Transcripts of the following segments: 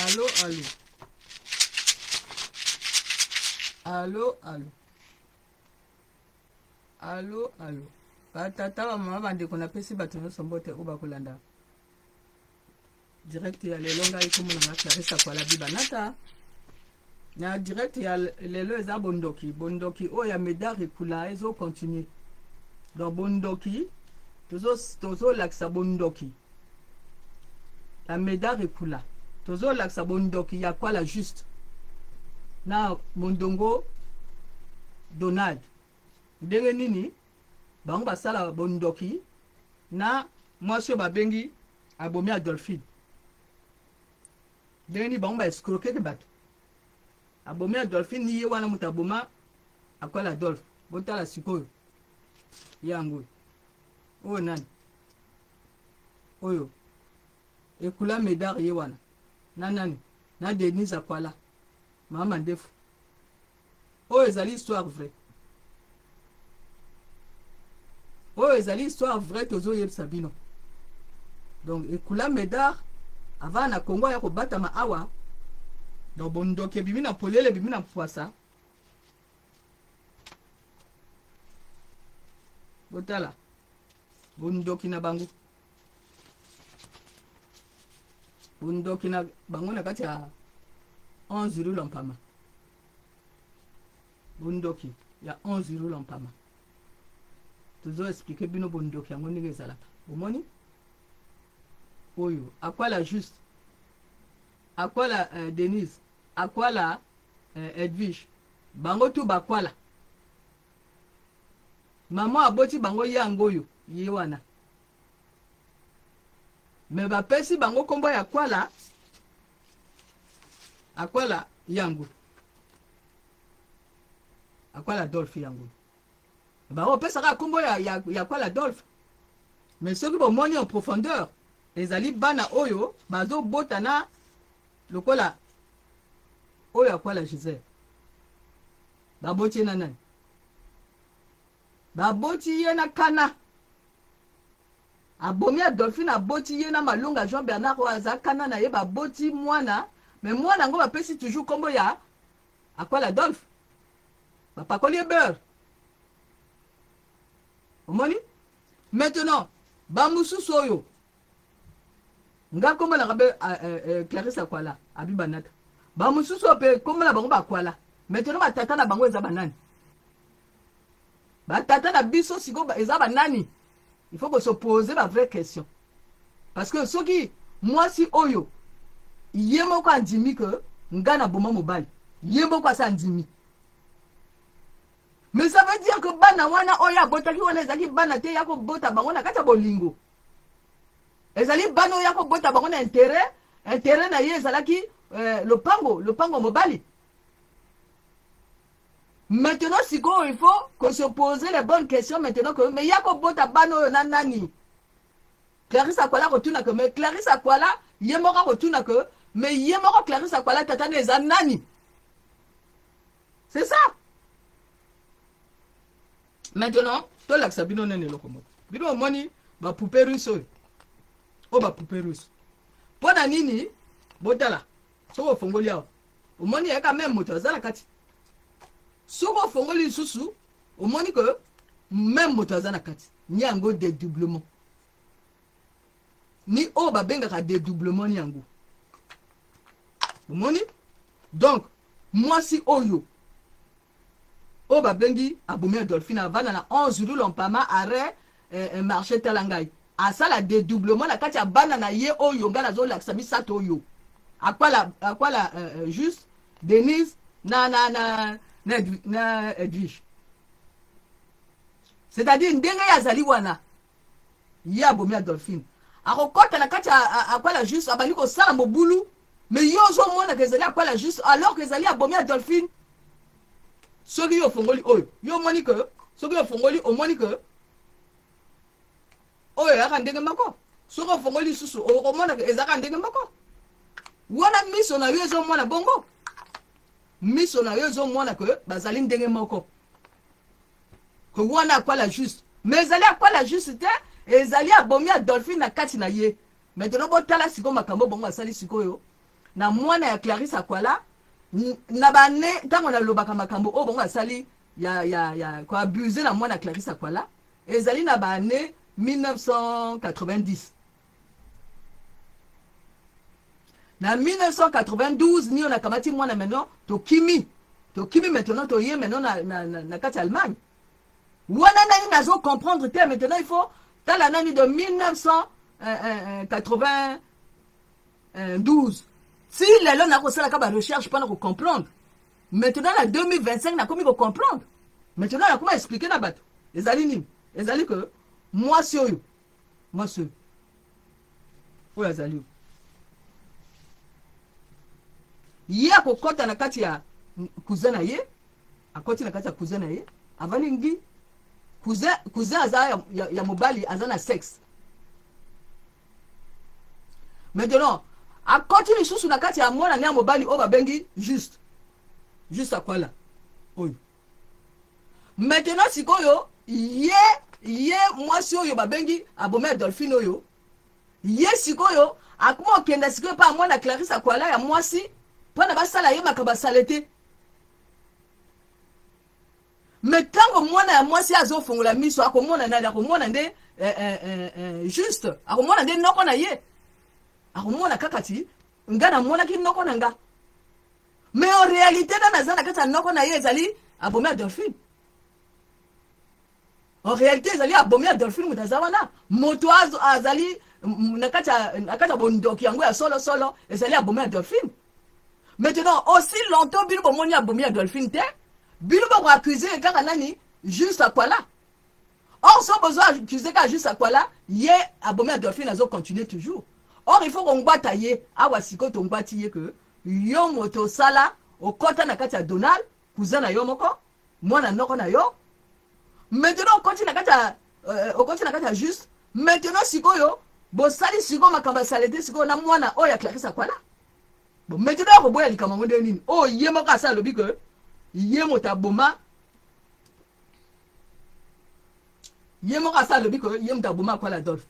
Allo allo. Allo allo. Allo allo. Batata bamama bandeko napesi bato nyonso mbote oyo bakolanda direct ya lelo. Ngai komona nga Clarisse Akwala Bibanata na direct ya lelo. Eza bondoki, bondoki oyo ya Medard Ekula ezo continue. Donc bondoki, tozolakisa bondoki ya Medard Ekula, tozolakisa bondoki ya Kwala Juste na Mondongo Donald, ndenge nini bango basala bondoki na mwasi oyo babengi abomi Adolphine, ndenge nini bango baescroqueke bato. Abomi Adolphine ni ye wana moto aboma Akwala Adolphe. Botala sikoyo yango oyo nani oyo Ekula Medard, ye wana na nani na Denise Akwala mama ndefu. Oyo ezali histoire vraie, oyo ezali histoire vraie tozoyebisa bino. Donc Ekula Medard avant na Congo aya kobatama awa. Donc bondoki ebimi na polele, ebimi na pwasa. Botala bondoki na bango, bondoki na bango na kati ya 11 rue Lompama, bondoki ya 11 rue Lompama. Tozo expliquer bino bondoki yango ndenge ezalaka. Omoni oyo Akwala Juste, Akwala Denise, Akwala Edwige, bango tu bakwala. Mama aboti bango yango oyo ye wana, me bapesi bango nkombo ya Kwala, Akwala yango, Akwala Adolphe yango. Bango opesaka nkombo ya Kwala Adolphe, mais soki bomoni en profondeur, ezali bana oyo bazobota na lokola oyo Akwala Gisele. Baboti ye na nani? Baboti ye na kana abomi Adolphine, aboti ye na Malunga Jean Bernard oyo aza kana na ye. Baboti mwana, me mwana yango bapesi toujours nkombo ya Akwala Adolphe, bapakoli ye beurre. Omoni maintenant bamosusu oyo nga nkombo nanga mpe Clarisse Akwala Abibanata, bamosusu oyo mpe nkombo na bango Bakwala. Maintenant batata na bango eza banani? Batata na biso sikoyo eza banani? Il faut que se poser ba vraie question, parce que soki mwasi oyo ye moko andimi ke nga na boma mobali, ye moko asa andimi, mais ça veut dire que bana wana oyo abotaki wana ezalaki bana te ya kobota bango na kati ya bolingo. Ezali bana oyo ya kobota bango na intérêt. Intérêt na ye ezalaki lopango, lopango mobali. Maintenant sikoyo il faut que se poser les bonnes questions maintenant que mais ya kobota bana oyo na nani? Clarisse Akwala kotuna que mais Clarisse Akwala ye moko akotuna que mais ye moko Clarisse Akwala, tata na eza nani? C'est ça. Maintenant tolakisa bino nene eloko moko. Bino omoni bapoupée russe oyo, oyo bapoupée russe mpo na nini? Botala, soki ofongoli awa, omoni yaka même moto aza na kati. Soki ofongoli lisusu, omoni ke même moto aza na kati. Ni yango dédoublement, ni oyo babengaka dédoublement, ni yango omoni. Donc mwasi oyo, oyo babengi abomi Adolphine, avanda na 11 rue Lompama, arrêt marché. Tala ngai, asala dédoublement na kati ya bana na ye oyo ngai nazolakisa misato oyo: Akwala Juste, Denise na Edwige. C'est-à-dire ndenge ye azali wana, ye abomi Adolphine akokɔta na kati ya Akwala Juste, abandi kosala mobulu, mais yo ozomonaka ezali Akwala Juste alors que ezali abomi Adolphine. Soki yo ofongoli oyo, yo omoni ke soki ofongoli, omoni ke oyo eyaka ndenge moko. Soki ofongoli lisusu, okomona ke ezalaka ndenge moko wana. Miso na yo ezomona bongo, miso na yo ezomona ke bazali ndenge moko, ke wana Akwala Juste, mais ezali Akwala Juste te, ezali abomi Adolphine na kati na ye. Maintenant botala sikoyo makambo bongo asali sikoyo. na mwana ya Clarisse Akwala na bane. Ntango nalobaka makambo oyo bango basali ya koabuser na mwana Clarisse Akwala, ezali na baannée 1990. Na 1992 niyo nakamati mwana. Maintenant tokimi, tokimi maintenant, toye maintenant na kati ya Allemagne wana. Nani nazo comprendre te. Maintenant il faut tala nani de 1992 ti lelo nakosalaka barecherche mpona kocomprendre. Maintenant na 2025 nakomi kocomprendre. Maintenant nakoma expliquer na bato ezali nini. Ezali ke mwasi oyo, mwasi oyo, oyo azali oyo, ye akokɔta na kati ya cousin na ye. Akɔti na kati ya cousin na ye, avandi ngi cousin. Cousin aza ya mobali, aza na sexe. Maintenant akɔti lisusu na kati ya mwana ne ya mobali oyo babengi Juste, Juste Akwala oyo. Maintenant sikoyo ye mwasi oyo babengi abomi Adolphine oyo, ye sikoyo akoma okenda sikoyo mpa mwana Clarisse Akwala ya mwasi mpona basala ye makambo asale te. Me ntango mwana ya mwasi azofongola miso, akomona nani? Akomona nde Juste, akomona nde noko na ye. Akomona kaka ti nga namonaki noko na nga, mais en réalité nani aza na kati ya noko na ye? Ezali abomi Adolphine. En réalité ezali abomi Adolphine moto aza wana. Moto azali na kati ya bondoki yango ya solosolo ezali abomi Adolphine. Maintenant, aussi longtemps bino bomoni abomi Adolphine te, bino bokoaccuser kaka nani? Juste Akwala. Or so bozwa accuse kaka Juste Akwala, ye abomi Adolphine azocontinue toujours. Or il faut kongwata ye awa. Sikoyo tongwati ye ke yo moto osala, okɔta na kati ya Donald, cousin na yo moko, mwana noko na yo. Maintenant okoti na kati ya Juste. Maintenant sikoyo bosali sikoyo makambo ya saleté sikoyo na mwana oyo ya Clarisse Akwala. Bon, maintenant akoboya likambo yango nde nini? Oyo ye moko asa alobi ke ye moto aboma. Ye moko asa alobi ke ye moto aboma Akwala Adolphe.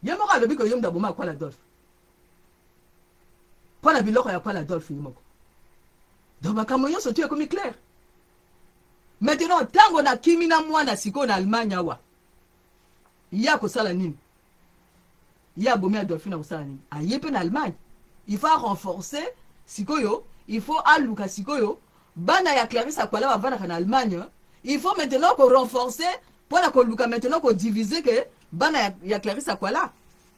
Ye moko alobi ke ye moto aboma Akwala Adolphe mpo na biloko ya Akwala Adolphe ye moko. Donc makambo nyonso tu ekomi clair. Maintenant ntango nakimi na mwana sikoyo na Allemagne awa, ye akosala nini? Ye abomi Adolphine akosala nini? Aye mpe na Allemagne, il faut arenforcer sikoyo, il faut aluka sikoyo bana ya Clarisse Akwala bavandaka na Allemagne. Il faut maintenant korenforcer mpona koluka maintenant kodiviser ke bana ya Clarisse Akwala.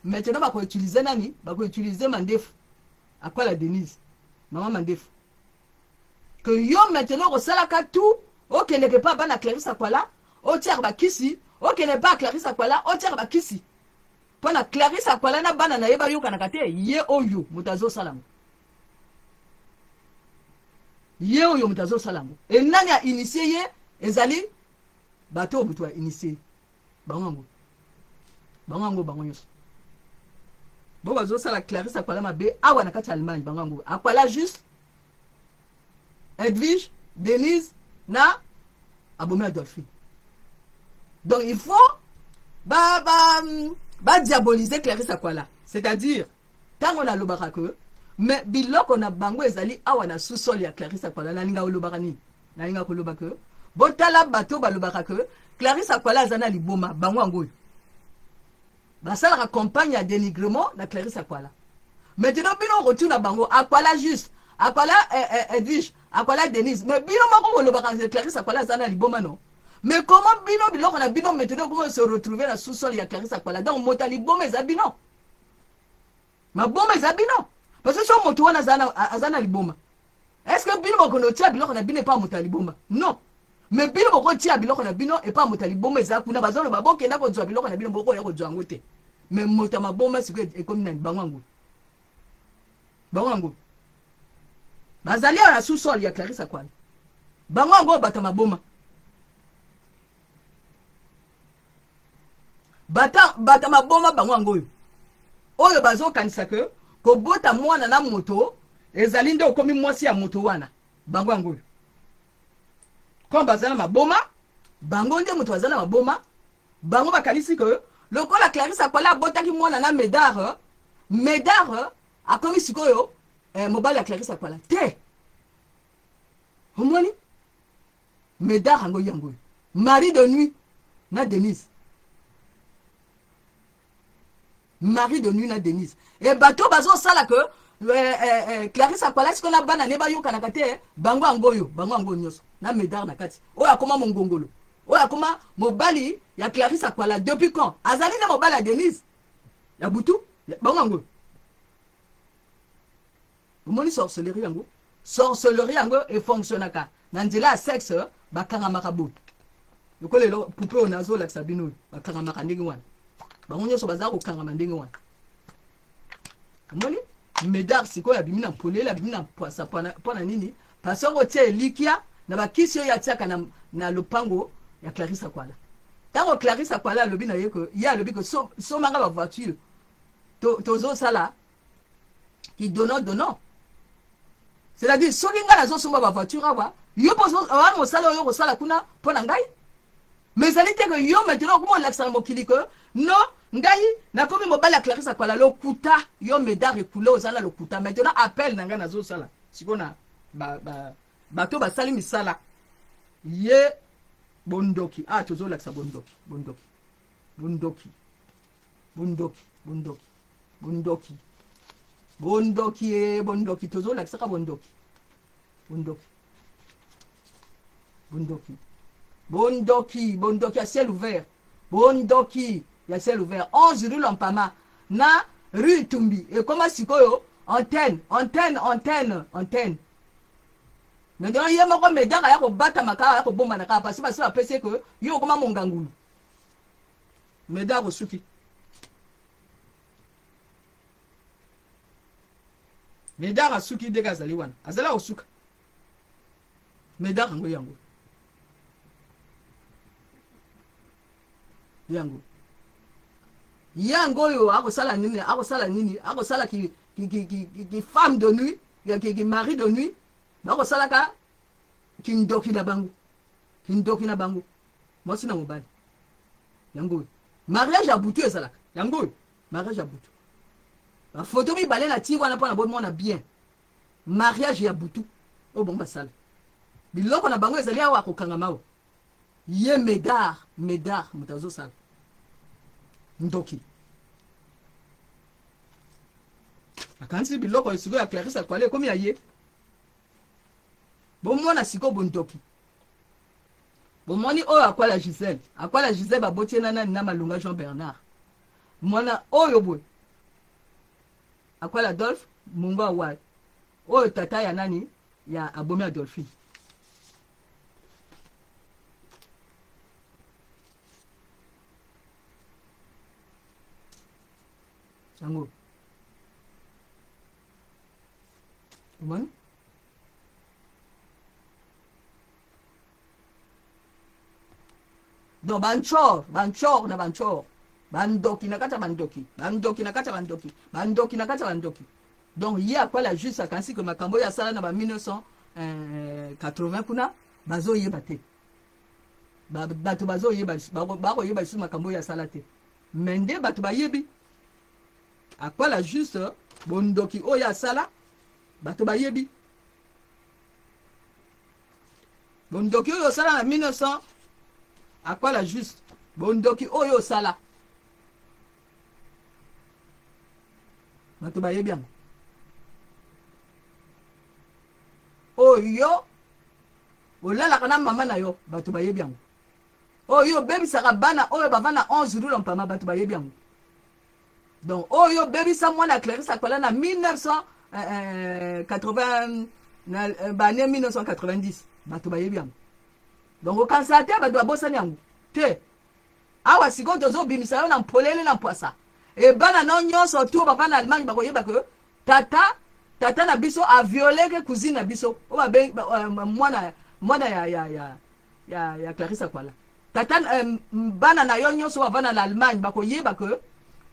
Maintenant bakoutiliser nani? Bakoutiliser Mandefu Akwala Denise, mama Mandefu, ke yo maintenant okosalaka tout, okendeke mpa bana Clarisse Akwala, otiaka bakisi. Okende mpa Clarisse Akwala, otiaka bakisi mpo na Clarisse Akwala na bana na ye bayokanaka te. Ye oyo moto azosala yango, ye oyo moto azosala yango. E nani ainitier ye? Ezali bato oyo moto ainitier bango yango, bango yango, bango nyonso bo bazosala Clarisse Akwala mabe awa na kati ya Allemagne. Bango yango: Akwala Juste, Edwige, Denise na abomi Adolphine. Donc il faut badiaboliser ba, ba Clarisse Akwala. C'est-à-dire ntango nalobaka ke mais biloko na bango ezali awa na sous-sol ya Clarisse Akwala, nalinga kolobaka nini? Nalinga koloba ke botala bato balobaka ke Clarisse Akwala aza na liboma, bango yango oyo basalaka campagne ya dénigrement na Clarisse Akwala. Maintenant bino okotuna bango, Akwala Juste, Akwala Edwige, Akwala Denise, mais bino moko bolobaka Clarisse Akwala aza na liboma, non? Mais comment bino biloko na bino maintenant comment se retrouver na sous-sol ya Clarisse Akwala? Donc moto ya liboma eza bino, maboma eza bino, parce que so moto wana aza na liboma, est ce que bino bokono otia biloko na bino epa moto ya liboma? Non, mais bino bokotia biloko na bino epa moto ya liboma. Eza kuna bazoloba bokenda kozwa biloko na bino, bokoya kozwa yango te. Mais moto ya maboma sikoyo ekomi nani? Bango yango, bango yango bazali awa na sous-sol ya Clarisse Akwala. Bango yango bato ya maboma, bato ya maboma, bango yango oyo bazokanisa ke kobota mwana na moto ezali nde okomi mwasi ya moto wana. Bango yango oyo comme baza na maboma, bango nde moto baza na maboma. Bango bakanisi ke lokola Clarisse Akwala abotaki mwana na Médard. Medard akomi sikoyo eh, mobali ya Clarisse Akwala te. Omoni Medard yango yango oyo mari de nuit na Denise, mari de nuit na Denise. E bato bazosala ke eh, eh, eh, Clarisse Akwala sikoyo na bana ne bayokanaka te, bango yango oyo, bango yango nyonso na Medard na kati, oyo akoma mongongolo, oyo akoma mobali ya Clarisse Akwala depuis quand azali nde mobali ya Denise ya butu, bango yango. Omoni sorcellerie yango, sorcellerie yango efonctionnaka na nzela ya sexe. Bakangamaka boye lokola elo poupée oyo nazolakisa bino oyo, bakangamaka ndenge wana, bango nyonso baza kokangama ndenge wana. Omoni Medard sikoyo abimi na polele, abimi na pwasa. Mpo na nini? Parce otia elikya na bakisi oyo atiaka na lopango ya Clarisse Akwala. Ntango Clarisse Akwala alobi na ye ke ye alobi ke somanga bavoiture, tozosala ki donnant donnant, c'est-à-dire soki ngai nazosomba bavoiture awa, yo mpo wana mosala oyo okosala kuna mpo na ngai. Mais ezali te ke yo maintenant okoma olakisa na mokili ke non, ngai nakomi mobali ya Clarisse Akwala. Lokuta, yo Medard Ekule, oza na lokuta. Maintenant appel na ngai nazosala sikoyo na bato basali misala ye bondoki. Ah, tozolakisa bondoki, bondoki, bondoki, bondoki, bondoki, bondoki, bondoki, e bondoki, tozolakisaka bondoki, bondoki, bondoki, bondoki, bondoki ya ciel ouvert, bondoki ya ciel ouvert, 11 rue Lompama na rue Tumbi. Ekoma sikoyo antenne, antenne, antenne, antenne. Maintenant ye moko Medard aya kobatama kaka, aya kobombana kaka, parce basi bapesi ye ke yo okoma mongangulu. Medard osuki. Medard asuki ndenge azali wana, azali akosuka. Medard yango yango yango yango oyo akosala nini? Akosala nini? Akosala ki, ki, ki, ki, ki, ki femme de nuit, ki, ki mari de nuit. Bakosalaka kindoki na bango, kindoki na bango, mwasi na mobali. Yango oyo mariage ya butu ezalaka, yango oyo mariage ya butu. Bafoto mibale na ti wana mpona bomona bien mariage ya butu oyo bango basala. Biloko na bango ezali awa, akokangama awa. Ye Medard, Medard moto azosala ndoki, akanisi biloko sikoyo ya Clarisse Akwala ekomi ya ye. Bomona sikoyo bondoki, bomoni oyo Akwala Gisele, Akwala Gisele baboti ye na nani? Na Malunga Jean Bernard. Mwana oyo boye Akwala Adolphe Mungo Awai, oyo tata ya nani? Ya abomi Adolphine. Yango omoni donc banchor, banchor na banchor, bandoki na kati ya bandoki, bandoki na kati ya bandoki, bandoki na kati ya bandoki. Donc ye Akwala juste akanisi ke makambo oyo asala na ba 1980 kuna bazoyeba te, bato bazoyeba, bakoyeba lisusu makambo oyo asala te. Mais nde bato bayebi Akwala juste bondoki oyo asala, bato bayebi bondoki oyo osala na 1900. Akwala juste, bondoki oyo osala, bato bayebi yango. Oyo olalaka na mama na yo, bato bayebi yango. Oyo obebisaka bana oyo bava na 11 rue Lompama, bato bayebi yango. Donc oyo obebisa mwana ya Clarisse Akwala na 1980, na bane 1990, bato bayebi yango. Donc okanisa te bato babosani yango te. Awa sikoyo tozobimisa yo na mpolele na mpwasa. Ebana no nyonso tu bava na Allemagne bakoyeba ke tata, tata na biso avioleke cousine na biso oyo babengi mwana, mwana ya Clarisse Akwala. Tata, bana na yo nyonso bavanda na Allemagne bakoyeba ke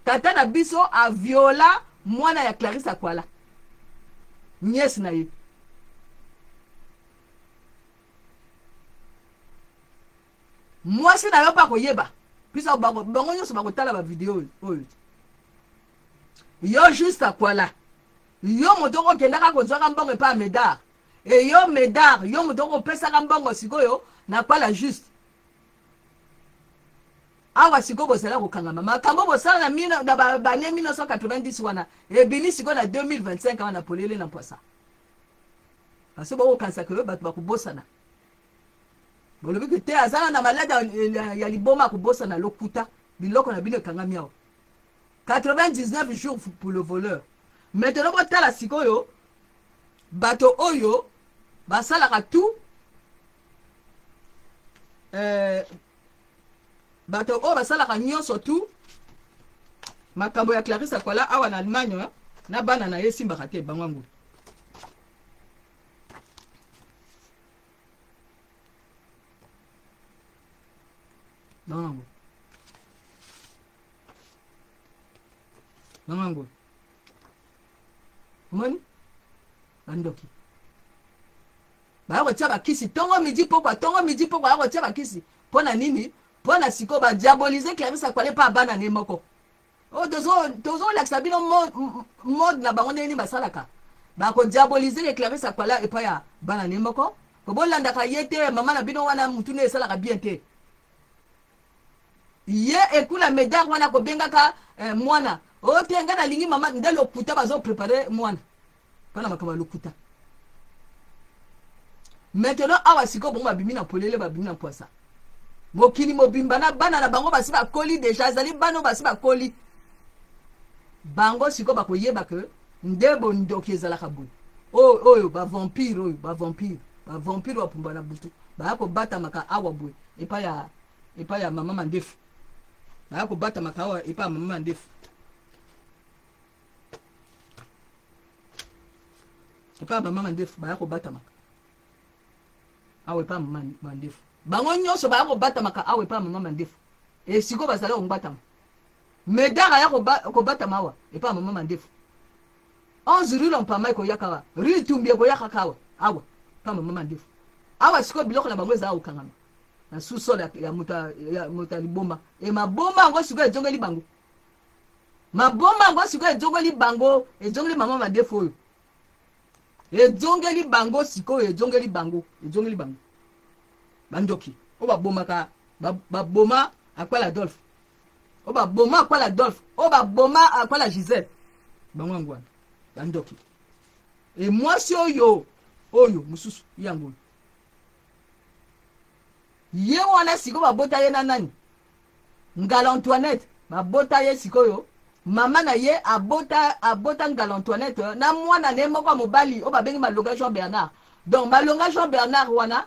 tata na biso aviola mwana ya Clarisse Akwala, nièce na ye. Mwasi na yo mpe akoyeba, puisque bango nyonso bakotala bavideo oyo. Yo Juste Akwala, yo moto okokendaka kozwaka mbongo epai ya Medard, e yo Medard, yo moto okopesaka mbongo sikoyo na Akwala Juste. Awa sikoyo bozala kokangama makambo bosala na mino, na ba bane 1990 wana ebimi sikoyo na 2025 awa na polele na mpwasa. Parce bokokanisa ke bato bakobosana. Bolobi ke te aza na malade ya, ya liboma akobosana lokuta biloko na bino ekangami awa. 99 jours pour le voleur. Maintenant botala sikoyo bato oyo basalaka tout euh, bato oyo basalaka nyonso tout makambo ya Clarisse Akwala awa na Allemagne na bana na ye esimbaka te bango yango. Bango yango. Bango yango. Omoni? Bandoki. Baya kotia bakisi tongo midi pokwa, tongo midi pokwa baya kotia bakisi. Mpo na nini? Mpo na sikoyo ba diaboliser Clarisse Akwale pa bana ne moko. Oyo tozo tozolakisa bino mode na bango ndenge nini basalaka. Bako diaboliser ke Clarisse Akwala epai ya bana ne moko. Ko bolandaka ye te, mama na bino wana mutu ne esalaka bien te. Ye ekula Medard wana kobengaka eh, mwana o te ngai nalingi mama nde lokuta bazo prepare mwana mpona makambo ya lokuta. Maintenant awa sikoyo bango babimi na polele, babimi na mpwasa, mokili mobimba na bana na bango basi bakoli deja, ezali bana oyo basi bakoli bango sikoyo bakoyeba ke nde bondoki ezalaka boye. Oyo oyo ba vampire, oyo ba vampire, ba vampire bapumba na butu baya kobatamaka awa boye epai ya epai ya mama Mandefu, baya kobatamaka awa epai ya mama Mandefu, epai ya mama Mandefu, baya kobatamaka awa epai ya mama Mandefu. Bango nyonso baya kobatamaka awa epai ya mama Mandefu. E sikoyo bazali kobatama, Medar aya kobatama awa epai ya mama Mandefu. 11 rue Lompama ekoyaka awa, rue Tumbi ekoyaka kaka awa awa epai ya mama Mandefu awa. Sikoyo biloko na bango ezala kokangama na sous-sol ya moto ya moto ya liboma. E maboma yango sikoyo ezongeli bango, maboma yango sikoyo ezongeli bango, ezongeli mama Mandefu oyo, ezongeli bango sikoyo, ezongeli bango, ezongeli bango. Bandoki oyo babomaka, baboma Akwala Adolphe, oyo baboma Akwala Adolphe, oyo baboma Akwala Gisèle, bango yango wana bandoki. E mwasi oyo oyo mosusu yango oyo ye wana sikoyo babota ye na nani? Ngala Antoinette babota ye sikoyo. Mama na ye abota, abota Ngala Antoinette na mwana na ye moko ya mobali oyo babengi Malonga Jean Bernard. Donc Malonga Jean Bernard wana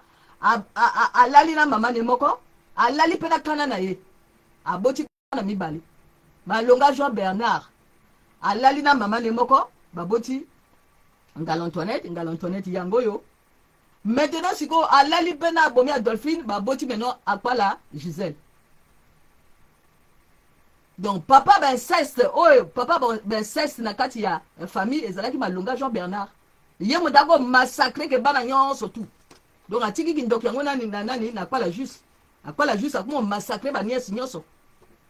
alali na mama na ye moko, alali mpe na kana na ye, aboti bana mibale. Malonga Jean Bernard alali na mama na ye moko, baboti Ngala Antoinette. Ngala Antoinette yango oyo maintenant sikoyo alali mpe na abomi Adolphine, baboti maintenant Akwala Gisèle. Donc papa ba inceste oyo, papa ba inceste na kati ya famille ezalaki Malonga Jean Bernard. Ye moto ako massacrer ke bana nyonso tout. Donc atiki kindoki yango nani na nani na Akwala Juste. Akwala Juste akoma massacrer ba nièce nyonso.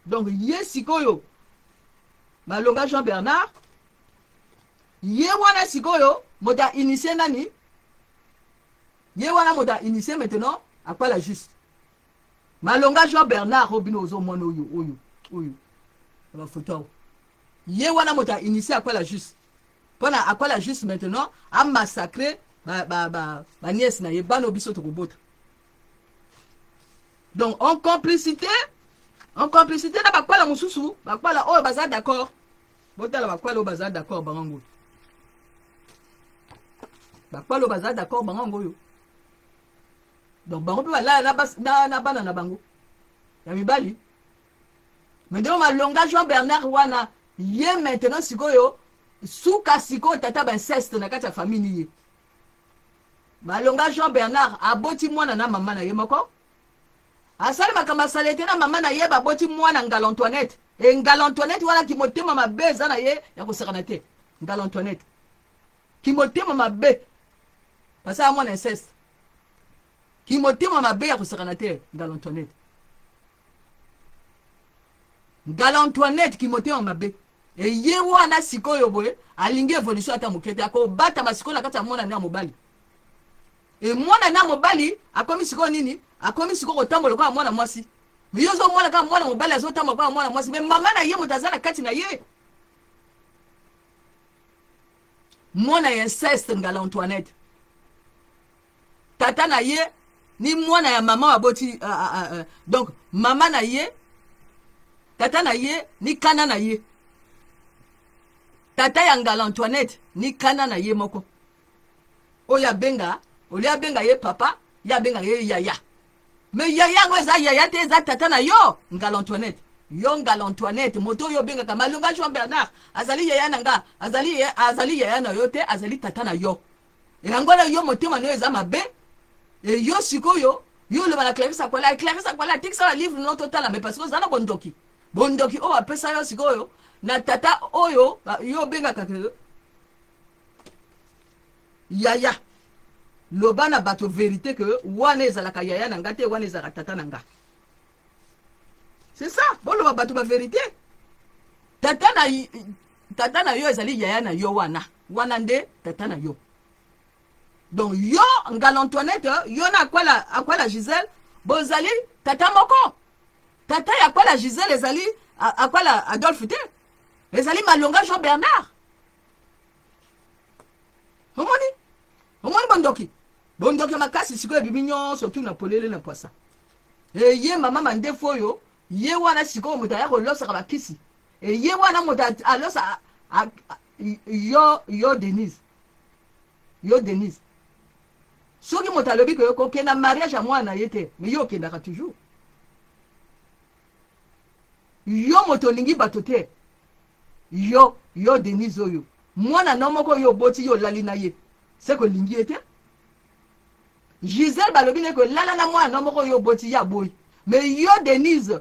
Donc ye sikoyo Malonga Jean Bernard ye wana sikoyo moto a initier nani? Ye wana moto a initier maintenant Akwala Juste. Malonga Jean Bernard oyo bino ozomona oyo oyo oyo na ba photo awa, ye wana moto a initier Akwala Juste mpona Akwala Juste maintenant a massacrer ba ba ba, ba nièce na ye, bana biso tokobota. Donc en complicité, en complicité na bakwala mosusu, bakwala oyo baza d'accord. Botala bakwala oyo baza d'accord bango ngo, bakwala oyo baza d'accord bango ngo oyo. Donc bango mpe balala na, na bana na bango ya mibali. Maintenant Malonga Jean Bernard wana ye maintenant sikoyo suka sikoyo tata ba inceste na kati ya famille ni ye. Malonga Jean Bernard aboti mwana na mama na ye moko, asali makambo asala te na mama na ye, baboti mwana Ngala Antoinette. E Ngala Antoinette wana kimotema mabe eza na ye ya kosakana te. Ngala Antoinette kimotema mabe basala mwana inceste, kimotema mabe ya kosakana te. Ngala Antoinette, Ngala Antoinette kimotema mabe. Eye wana sikoyo boye alingi evolution ata moke te, akobatama sikoyo na kati ya mwana na mobali. E mwana na mobali akomi sikoyo nini? Akomi sikoyo kotambola lokola mwana mwasi. Mais yo ozomona kaka mwana mobali azotambola lokola mwana mwasi, mais mama na ye moto aza na kati na ye. Mwana ya inceste Ngala Antoinette. Tata na ye ni mwana ya mama aboti donc mama na ye tata na ye ni kana na ye tata ya Ngala Antoinette ni kana na ye moko oyo abenga olie abenga ye papa ye abenga ye yaya me yaya yango eza yaya te eza tata na yo Ngala Antoinette yo Ngala Antoinette moto oyo obengaka Malonga Jean Bernard azali yaya na nga azali, azali yaya na yo te azali tata na yo yango wana yo motema na yo eza mabe e yo sikoyo yo oloba na Clarisse Akwala Clarisse Akwala atekisa ba livre no totala me parce que oza na bondoki bondoki oyo apesa yo sikoyo na tata oyo yo obengaka ke yaya loba na bato verité ke wana ezalaka yaya na nga te wana ezalaka tata na nga c'est ça boloba bato ba verité tata na tata na yo ezali yaya na yo wana wana nde tata na yo donc yo Ngala Antoinette yo na Akwala, Akwala Gisèle bozali tata moko tata ya Akwala Gisèle ezali Akwala Adolphe te ezali Malonga Jean Bernard omoni omoni bondoki bondoki ya makasi sikoyo ebimi nyonso tu na polele na pwasa eye mama mandefu oyo ye wana sikoyo moto aya kolosaka bakisi eye wana moto alosa yo yo Denise yo Denise soki moto alobi ke kokenda mariage ya mwana na ye te me yo okendaka toujours yo moto olingi bato te yo yo Denise oyo mwana no moko yo oboti yo olali na ye se kolingi ye te Gisèle balobi ne kolala na mwana no moko yo oboti ye aboyi me yo Denise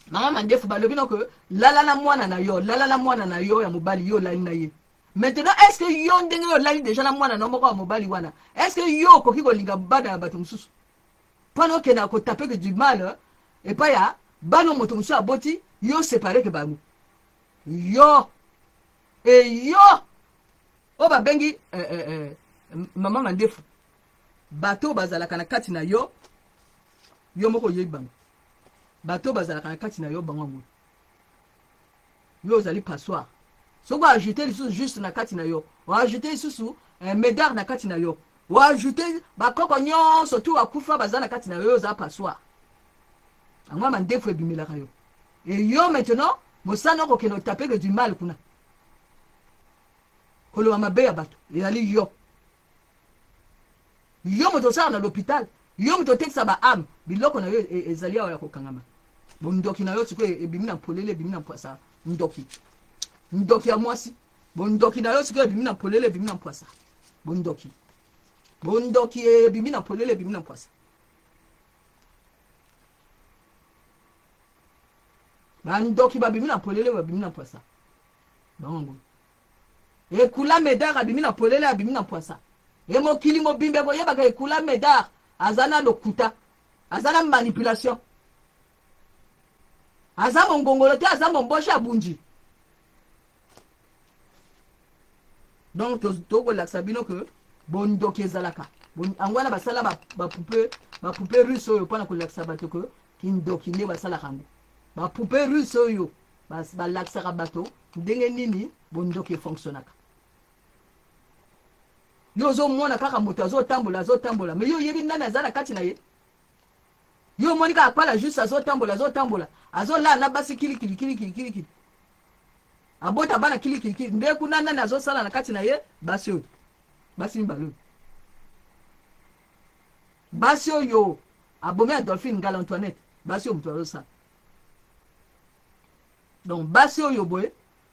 mama mandefu balobi no ke lala na mwana na yo lala na mwana na yo ya mobali yo olali na ye maintenant est ce que yo ndenge yo olali deja na mwana no moko ya mobali wana est ce que yo okoki kolinga bana ya bato mosusu mpona okenda kotape ke du mal epai ya bana moto mosusu aboti yo separe ke bango yo e yo oyo babengi eh, eh, eh, mama mandefu bato bazalaka na kati na yo yo moko oyebi bango bato bazalaka na kati na yo bango yango yo ozali passoire soki oajoute lisusu juste na kati na yo oajoute lisusu eh, medard na kati na yo oajoute bakoko nyonso tu akufa baza na kati na yo oza passoire yango ya mandefu ebimelaka yo e yo maintenant mosana okokende otapeke du mal kuna koloba mabe ya bato ezali yo yo moto osala na l'hôpital yo moto otekisa baame biloko na yo ezali awa ya kokangama bondoki na yo sikoyo ebimi na polele ebimi na mpwasa ndoki ndoki ya mwasi bondoki na yo sikoyo ebimi na polele ebimi na mpwasa bondoki bondoki ebimi na polele ebimi na mpwasa bandoki babimi na polele babimi na mpwasa bango Ekula Medard abimi na polele abimi na mpwasa e mokili mobimba ekoyebaka Ekula Medard aza na lokuta aza na manipulation aza mongongolo te aza momboshi abunji donc tokolakisa bino ke bondoki ezalaka yango wana basala bapoupée bapoupée russe oyo mpona kolakisa bato ke kindoki nde basalaka yango bapoupée russe oyo balakisaka bato ndenge nini bondoki efonctionnaka yo ozomona kaka moto azotambola azotambola me yo oyebi nani aza na kati na ye yo omoni kaka pala juste azotambola azotambola azolala na basi kilikili kilikili kilikili abota bana kilikili nde kuna nani azosala na kati na ye basi oyo basi mibale oyo basi oyo abomi Adolphine Ngala Antoinette basi oyo moto azosala donc basi oyo boye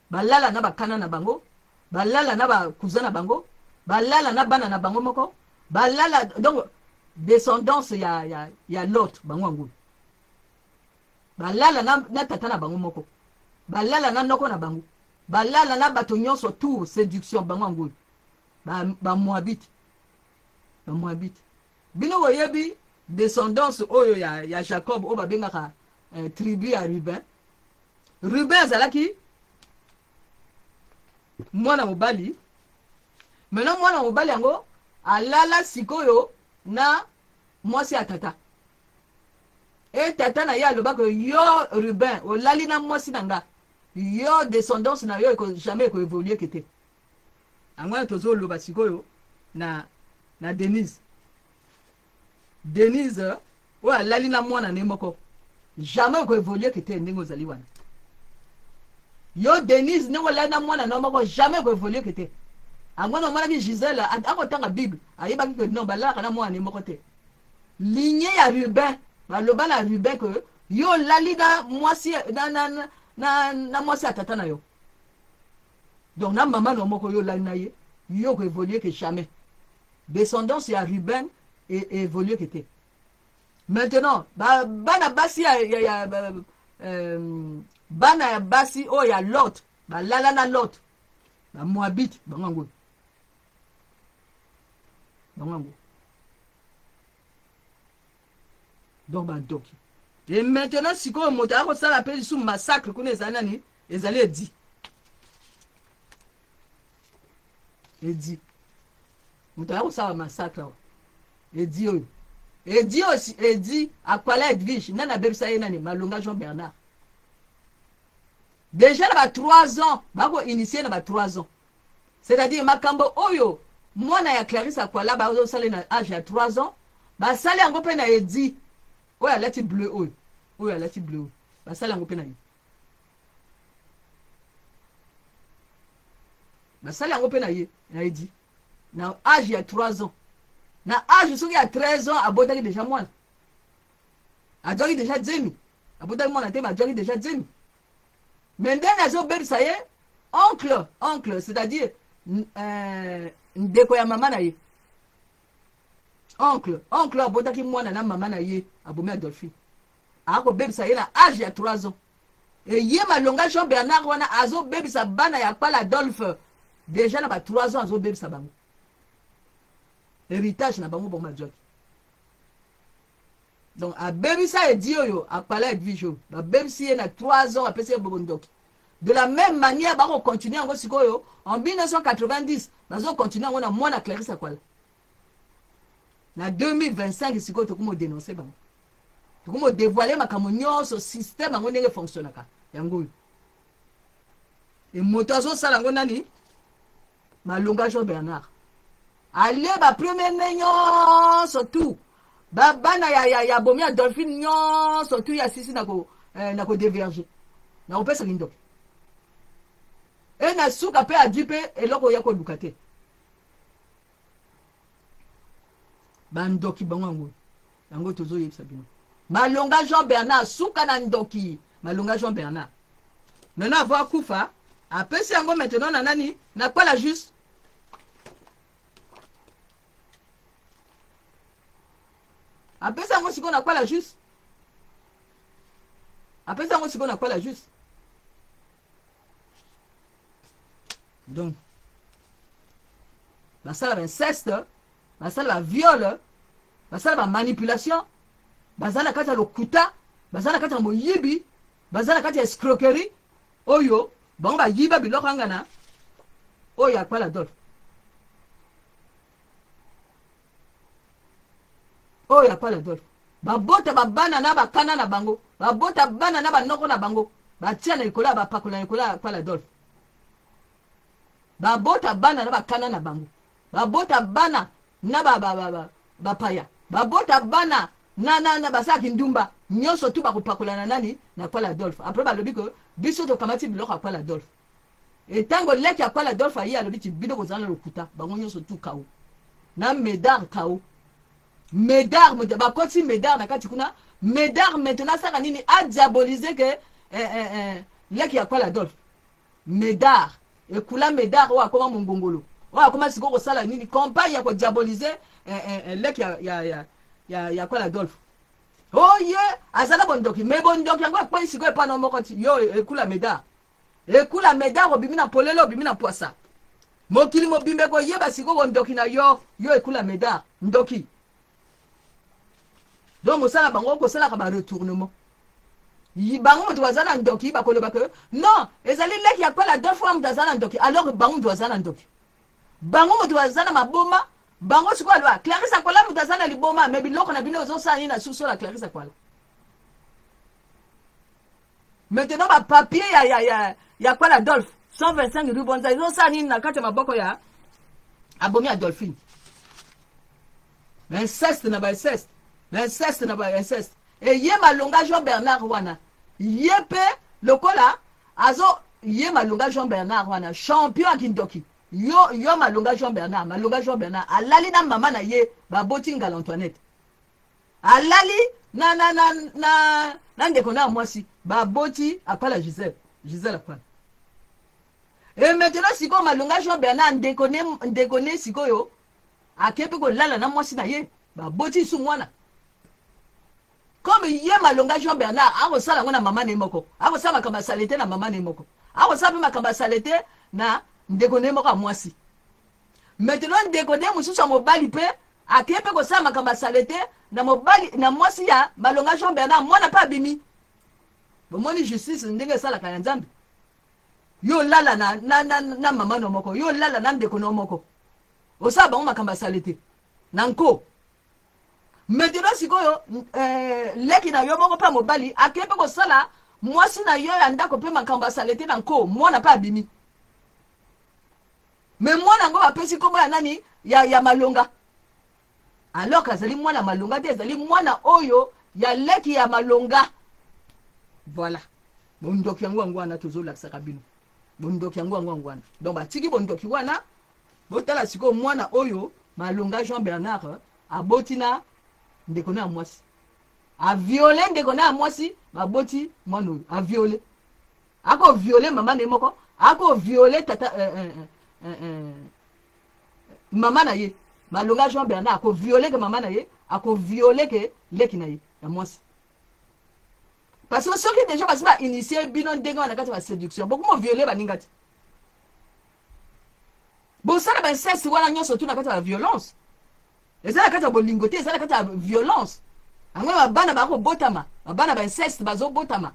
balala na bakana na bango balala na bakuza na bango balala na bana na bango moko balala donc descendance ya, ya, ya Lot bango yango balala na, na tata na bango moko balala na noko na bango balala na bato nyonso tour séduction bango yango bamoabite ba bamoabite bino boyebi descendance oyo ya, ya Jacob oyo babengaka eh, tribu ya Ruben Ruben azalaki mwana mobali. Maintenant mwana mobali yango alala sikoyo na mwasi ya tata. E tata na ye alobaka yo Ruben olali na mwasi na nga, yo descendance na yo eko jamais eko évoluer ke te. Yango wana tozoloba sikoyo na na Denise. Denise oyo alali na mwana ne moko jamais oko évoluer ke te ndenge ozali wana. Yo Denise ndenge olali na mwana na moko jamais oko évoluer ke te. Yango wana omonaki Gisèle akotanga Bible ayebaki ke non balalaka na mwana ne moko te. Lignée ya Ruben baloba na Ruben ke yo olali na mwasi na, na, na, na, na mwasi ya tata na yo. Donc na mama na moko yo olali na ye yo oko évoluer ke jamais. Descendance ya Ruben e, évoluer ke te. Maintenant ba, bana basi ya, ya, ya ba, euh, bana ya basi oyo ya Lot balala na Lot ba Moabite bango yango bango yango donc bandoki. Et maintenant sikoyo moto akosala mpe lisusu massacre kuna ezali nani? Ezali edi edi moto akosala massacre awa edi oyo edi oyo edi akwala Edwige nani abebisa ye nani? Malonga Jean Bernard deja na ba 3 ans bako initier na ba 3 ans, c'est-à-dire makambo oyo mwana ya Clarisse Akwala bazosala na age ya 3 ans basali yango mpe na edi oyo alati bleu oyo oyo alati bleu oyo basali yango mpe na ye basali yango mpe na ye na edi na age ya 3 ans na age soki ya 13 ans abotaki deja mwana azwaki deja zemi abotaki mwana te bazwaki deja zemi me ndenge azobebisa ye oncle oncle c'est-à-dire euh, ndeko ya mama na ye oncle oncle abotaki mwana na mama na ye abomi Adolphine akobebisa ye na age ya 3 ans eye Malonga Jean Bernard wana azobebisa bana ya Kpala Adolphe deja na ba 3 ans azobebisa bango héritage na bango bango bazwaki. Donc abebisa edi oyo akpala Edwige oyo babebisi ye na 3 ans apesi ye bondoki. De la même manière bakocontinue yango sikoyo en 1990 bazocontinue yango na mwana Clarisse Akwala na 2025. Sikoyo tokomi odénonce bango, tokomi odévoile makambo nyonso, système yango ndenge fonctionnaka yango oyo. E moto azosala yango nani? Malonga Jean Bernard alie ba premier né nyonso tout babana ya, ya, ya bomi ya Dolphine nyonso tout ya sisi na ko eh, na kodévierge na kopesa kindoki e na suka mpe adui mpe eloko ya koluka te. Bandoki bango yango yango tozoyebisa bino. Malonga Jean Bernard suka na ndoki. Malonga Jean Bernard maintenant avant akufa apesi yango maintenant na nani? Na Kpala juste apesi yango sikoyo na Kpala juste apesi yango sikoyo na Kpala juste. Donc basala bainceste, basala baviole, basala bamanipulation, baza na kati ya lokuta, baza na kati ya moyibi, baza na kati ya escroquerie oyo bango bayiba biloko yangana oyo ya Kpala Adolphe oyo ya Kpala Adolphe. Babota babana na bakana na bango, babota bana na banoko na bango, batia na likolo ya bapakola na likolo ya Kpala Adolphe. Babota bana na bakana na bango, babota bana na bapaya, babota bana na, na, na basalaki ndumba nyonso tu bakopakola na nani? Na Kpala Adolphe. Après balobi ke biso tokamati biloko ya Kpala Adolphe. Etango leki ya Kpala Adolphe aye alobi ti bino kozala na lokuta, bango nyonso tu kau na Medard kau Medard bakoti Medard na kati kuna. Medard maintenant asaka nini? Adiabolize ke eh, eh, eh, leki ya Kpala Adolphe Medard ekula Medard oyo akoma mongongolo oyo akoma sikoyo kosala nini? Campagne ya kodiabolize eh, eh, eh, leki ya, ya, ya, ya, ya Kpala Adolphe. Oye azala bondoki me bondoki yango ekwei sikoyo epa na moko ti yo ekula Medard ekula Medard obimi na polele, obimi na pwasa, mokili mobimba ekoyeba sikoyo bondoki na yo yo ekula Medard ndoki. Donc mosala bango kosalaka ba retournement. Bango moto baza na ndoki, bakoloba ke non, ezali leki ya Kwala Adolphe wana moto aza na ndoki, alors bango moto baza na ndoki, bango moto baza na maboma. Bango sikoyo aloba Clarisse Akwala moto aza na liboma, me biloko na bino ozosala nini na suso na Clarisse Akwala? Maintenant bapapier ya Kwala Adolphe 125 rue Bonza ezosala nini na kati ya maboko ya abomi ya Dolphine? Inceste na bainceste, inceste na bainceste. Eye Malonga Jean Bernard wana, ye mpe lokola azo ye Malonga Jean Bernard wana champion ya kindoki. Yo Malonga Jean Bernard, Malonga Jean Bernard alali na mama na ye, baboti Ngala Antoinette, alali na ndeko na ya mwasi, baboti Akwala Gisèle, Gisèle Akwala. Et maintenant sikoyo Malonga Jean Bernard ndeko ne sikoyo ake mpe kolala na mwasi na ye, baboti su mwana. Comme ye Malonga Jean Bernard akosala yango na mama na ye moko, akosala makambo ya saleté na mama na ye moko, akosala mpe makambo ya saleté na ndeko na ye moko ya mwasi. Maintenant ndeko na ye mosusu ya mobali mpe akei mpe kosala makambo ya saleté na mobali, na mwasi ya Malonga Jean Bernard, mwana mpe abimi. Bomoni justice ndenge esalaka ya Nzambe? Yo olala na mama no moko, yo olala na ndeko no moko, osala bango makambo ya saleté na nko. Maintenant sikoyo leki na yo moko mpe mobali akei mpe kosala mwasi na yo ya ndako mpe makambo ya saleté na nko, mwana mpe abimi. Me mwana yango bapesi nkombo ya nani? Ya Malonga, alors que azali mwana Malonga te, ezali mwana oyo ya leki ya Malonga. Voilà bondoki yango wana tozolakisaka bino, bondoki yango wana. Donc batiki bondoki wana. Botala sikoyo mwana oyo Malonga Jean Bernard aboti na ndeko na ya mwasi, aviole ndeko na ya mwasi, baboti mwana oyo aviole, akoviole mama na ye moko, akoviole tata mama na ye. Malonga Jean Bernard akoviole ke mama na ye, akoviole ke leki na ye ya mwasi, parce que soki déjà basi bainitie bino ndenge wana na kati ya baséduction, bokoma viole baninga te, bosala bainceste wana nyonso tu na kati ya baviolence. Eza na kati ya bolingo te, eza na kati ya violence. Yango babana bakobotama, babana bainceste bazobotama,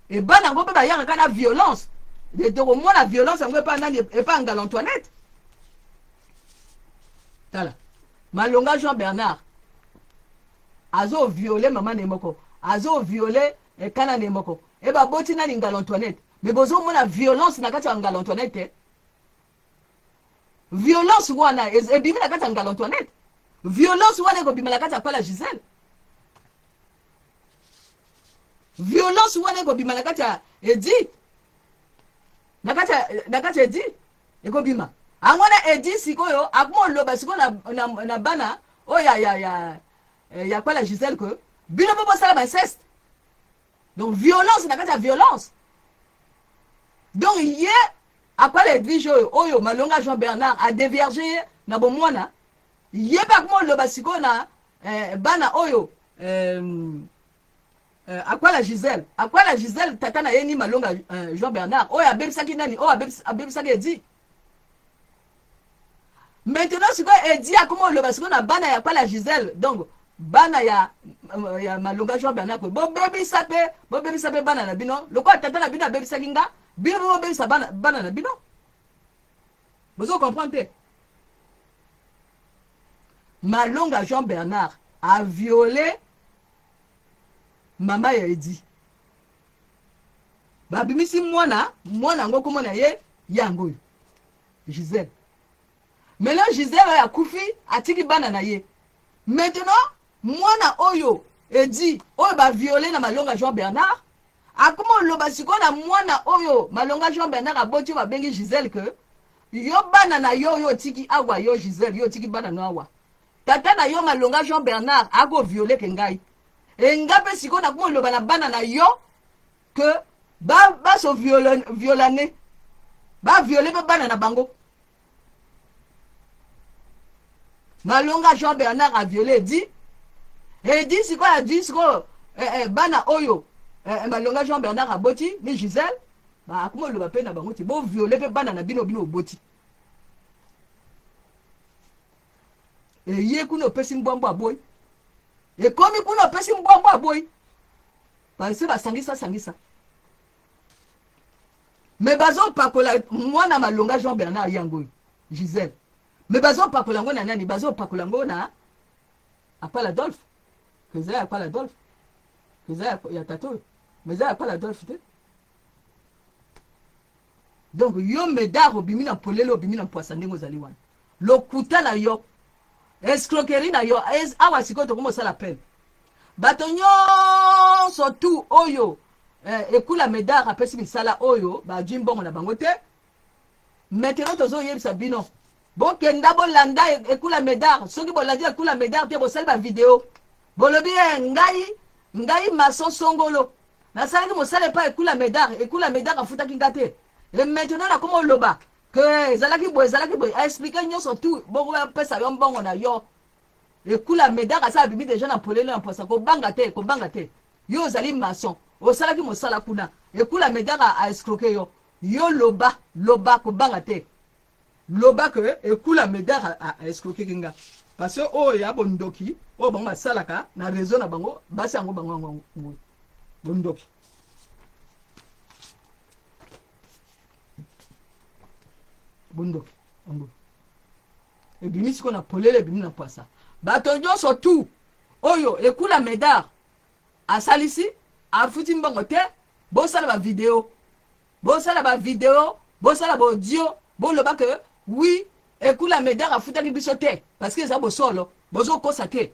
ebana yango mpe bayaka kaka na violence. Tokomona violence yango epa nani? Epa Ngala Antoinette. Tala Malonga Jean Bernard azoviole mama na ye moko, azoviole ekana na ye moko, e baboti nani? Ngala Antoinette. Me bozomona violence na kati ya Ngala Antoinette te? Violence wana ebimi na kati ya Ngala Antoinette, violence wana ekobima na kati ya Pala Gisele, violence wana ekobima na kati ya Edi, na kati ya Edi ekobima. Yango wana Edi sikoyo akoma oloba sikoyo na bana oyo ya Pala Gisele ke bino mpo bosala bainceste. Donc violence na kati ya violence. Donc ye Akwala Edwige oyo Malonga Jean Bernard adevierge ye na bomwana, ye mpe akoma oloba sikoyo na bana oyo Akwala Gisele, Akwala Gisele tata na ye ni Malonga Jean Bernard oyo abebisaki nani? Oyo abebisaki Edi. Maintenant sikoyo Edi akoma oloba sikoyo na bana ya Akwala Gisele, donc bana ya Malonga Jean Bernard, koye bobebisa mpe, bobebisa mpe bana na bino lokola tata na bino abebisaki nga. Bino mpe bobebisa bana na bino. Bozo comprendre te? Malonga Jean Bernard a violé mama ya Edi, babimisi mwana. Mwana yango komona ye yango oyo Gisele. Maintenant Gisele oyo akufi, atiki bana na ye. Maintenant mwana oyo Edi oyo baviole na Malonga Jean Bernard akoma oloba sikoyo na mwana oyo Malonga Jean Bernard aboti, oyo babengi Gisele, ke yo bana na yo oyo otiki awa, yo Gisele, yo otiki bana no awa, tata na yo Malonga Jean Bernard akoviole ke ngai enga mpe sikoyo nakoma oloba na bana na yo ke baso violane, baviole mpe bana na bango. Malonga Jean Bernard a violé Edi. Edi sikoyo adi sikoyo bana oyo Malonga Jean Bernard aboti ni Gisele, akoma oloba mpe na bango ti boviole mpe bana na bino, bino oboti. Eye kuna opesi mbwambwa aboyi, ekomi kuna opesi mbwambwa aboyi. Parce basangisa sangisa. Mais bazopakola mwana malonga Jean Bernard yango oyo Gisèle. Mais bazopakola yango na nani? Bazopakola yango na Akwala Adolphe. Eza ya Akwala Adolphe. Eza ya tata oyo. Mais eza ya Akwala Adolphe te. Donc yo Medard obimi na polele, obimi na mpwasa ndenge ozali wana. Lokuta na yo, escroquerie na yo, awa sikoyo tokomi kosala appel. Bato nyonso tu oyo Ekula Medard apesi misala oyo bazwi mbongo na bango te. Maintenant tozoyebisa bino, bokenda bolanda Ekula Medard. Soki bolandi Ekula Medard te, bosali ba video, bolobi ngai maçon songolo nasalaki mosala epai Ekula Medard, Ekula Medard afutaki nga te. Et maintenant nakoma oloba ke ezalaki boye, ezalaki boye, aexplike nyonso tu, bongo bapesa yo mbongo na yo. Ekula Medard asa abimi deja na polele na mposa, kobanga te, kobanga te. Yo ozali maçon, osalaki mosala kuna, Ekula Medard a escroquer yo. Yo loba, loba, kobanga te. Loba ke Ekula Medard a escroquer nga. Parce que oyo ya bondoki, oyo bango basalaka na réseau na bango, basi yango bango yango yango. Bondoki. Bondoki yango. Ebimi siko na polele, ebimi na poasa. Bato nyonso tu oyo Ekula Medard asalisi, afuti mbongo te, bosala ba video. Bosala ba video, bosala ba audio, boloba ke oui, Ekula Medard afutaki biso te, parce que eza bosolo, bozokosa te.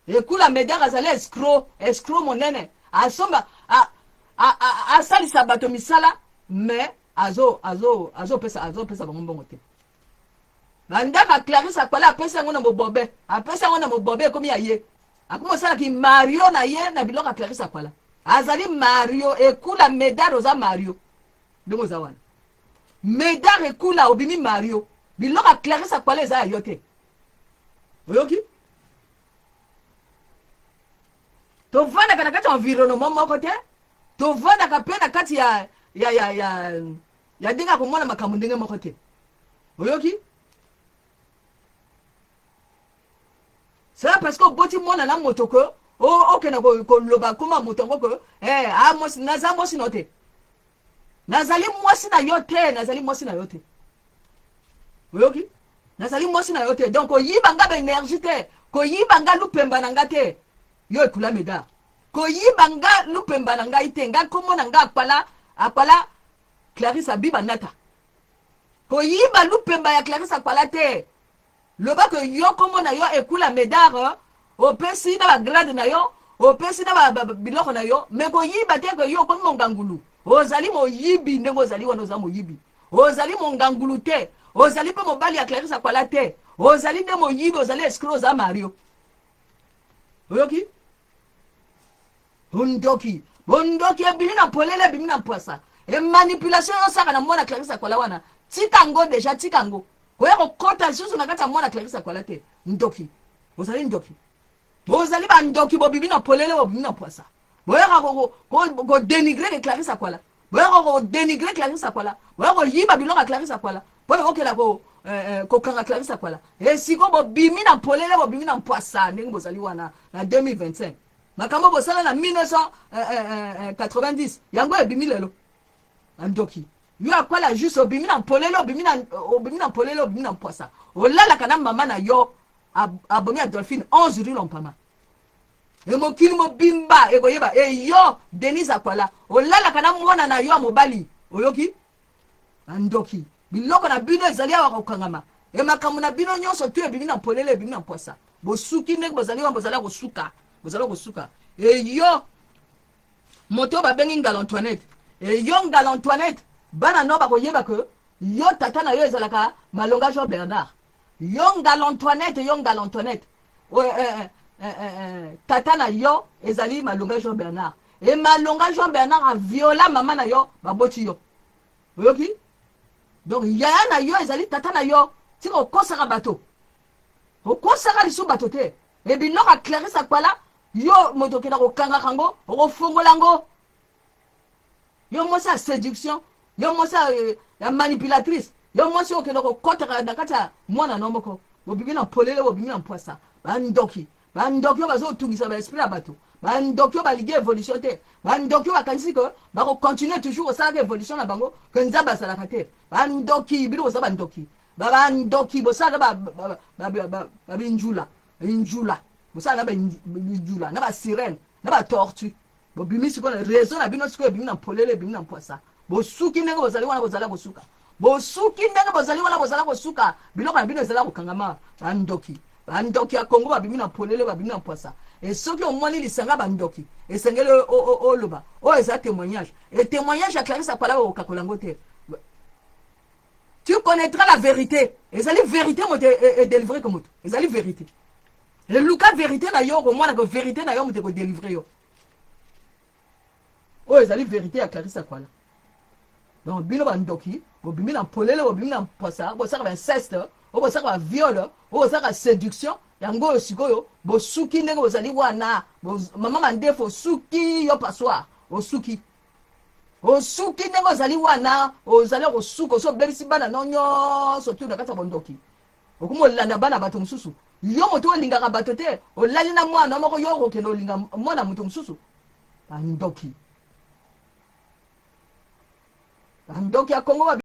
Ekula Medard azali escroc, escroc monene. Asomba, asalisa bato misala, mais azopesa bango mbongo te. Bandaka Clarisse Akwala apesi yango na mobobe, apesi yango na mobobe ekomi ya ye. Akomi osalaki Mario na ye na biloko ya Clarisse Akwala. Azali Mario, Ekula Medard oza Mario. Ndenge oza wana. Medard Ekula obimi Mario. Biloko ya Clarisse Akwala eza ya yo te. Oyoki? Tovandaka na kati ya environnement moko te. Tovandaka pe na kati ya ya ya ya ya ndenge ya komona makambo ndenge moko te. Oyoki? C'est parce que oboti mwana na moto ke okenda koloba koma moto yango ke mwasi, naza mwasi na yo te. Nazali mwasi na yo te, nazali mwasi na yo te. Oyoki? Nazali mwasi na yo te. Donc koyiba nga ba énergie te, koyiba nga lupemba na nga te. Yo Ekula Medard. Koyiba nga lupemba na ngai te, nga kombo na nga Akwala, Akwala Clarisse Abiba Nata. Koyiba lupemba ya Clarisse Akwala te. Loba ke yo kombo na yo Ekula Medard, opesi na ba grade na yo, opesi na ba biloko na yo, mais koyiba te ke yo okomi mongangulu. Ozali moyibi ndenge ozali wana, oza moyibi. Ozali mongangulu te, ozali pe mobali ya Clarisse Akwala te. Ozali nde moyibi, ozali escroc, oza Mario. Oyoki? Bondoki, bondoki ebimi na polele, ebimi na mpwasa. E manipulation yo osaka na mwana Clarisse Akwala wana, tika yango deja, tika yango. Koya kokota lisusu na kati ya mwana Clarisse Akwala te. Ndoki. Ozali ndoki. Bozali ba ndoki, bobimi na polele, bobimi na mpwasa. Boyaka ko dénigrer ke Clarisse Akwala. Boyaka ko dénigrer Clarisse Akwala. Boyaka koyiba biloko ya Clarisse Akwala. Mpona kokela kokanga Clarisse Akwala. E siko bobimi na polele, bobimi na mpwasa ndenge bozali wana na 2025. Makambo bosala na 1990 yango ebimi lelo. Ndoki. Yo Akwala juste obimi na polele, obimi na polele, obimi na mpwasa. Olalaka na mama na yo abomi ya Dolphine 11 rue Lompama. E mokili mobimba ekoyeba e yo Denise Akwala olalaka na mwana na yo ya mobali. Oyoki? Ndoki. Biloko na bino ezali awa kokangama. E makambo na bino nyonso tu ebimi na polele, ebimi na mpwasa. Bosuki ndenge bozali wana, bozali kosuka. Bozali kosuka. E yo moto babengi Ngala Antoinette. E yo Ngala Antoinette, bana no bakoyeba ke yo tata na yo ezalaka Malonga Jean Bernard. Yo Ngala Antoinette, yo Ngala Antoinette. Tata na yo ezali Malonga Jean Bernard. E Malonga Jean Bernard a viola mama na yo, baboti yo. Oyoki? Donc yaya na yo ezali tata na yo. Tika okosaka bato. Okosaka lisusu bato te. E biloko ya Clarisse Akwala, yo moto okenda kokangaka yango, okofongola yango. Yo mwasi ya séduction, yo mwasi ya manipulatrice, yo mwasi okenda kokotaka na kati ya mwana no moko. Bobimi na polele, bobimi na mpwasa. Bandoki, bandoki oyo bazotungisa ba esprit ya bato. Bandoki oyo balingi évolution te, bandoki oyo bakanisi ke bakocontinue toujours kosalaka évolution na bango, ke Nzambe azalaka te. Bandoki, bino boza bandoki, bandoki, bosala babinjula injula, bosala na binjula na basirene na batortue. Bobimi sikoyo réseau na bino, sikoyo ebimi na mpolele, ebimi na mpwasa. Bosuki ndenge bozali wana, bozala kosuka. Bosuki ndenge bozali wana, bozala kosuka. Biloko na bino ezala kokangama. Bandoki, bandoki ya Kongo babimi na polele, babimi na mpwasa. E soki omoni lisanga bandoki, esengeli oloba oyo eza témoignage. E témoignage ya Clarisse Akwala, okokakola yango te. Tu connaîtras la vérité. Ezali vérité moto edélivre ke moto, ezali vérité. Eluka vérité na yo, okomonaka vérité na yo moto ekodélivre yo. Oyo ezali vérité ya Clarisse Akwala. Donc bino bandoki, bobimi na polele, bobimi na mposa. Bosaka bainceste oyo, bosaka baviol oyo, bosaka séduction. Yango oyo sikoyo bosuki ndenge bozali wana. Mama Mandefu, osuki yo, passoire, osuki, osuki ndenge ozali wana, ozali kosuka. Osi obebisi bana no nyonso tu na kati ya bondoki. Okomi olanda bana bato mosusu. Yo moto olingaka bato te, olali na mwana moko, yo okokende olinga mwana moto mosusu. Bandoki, bandoki ya Kongo.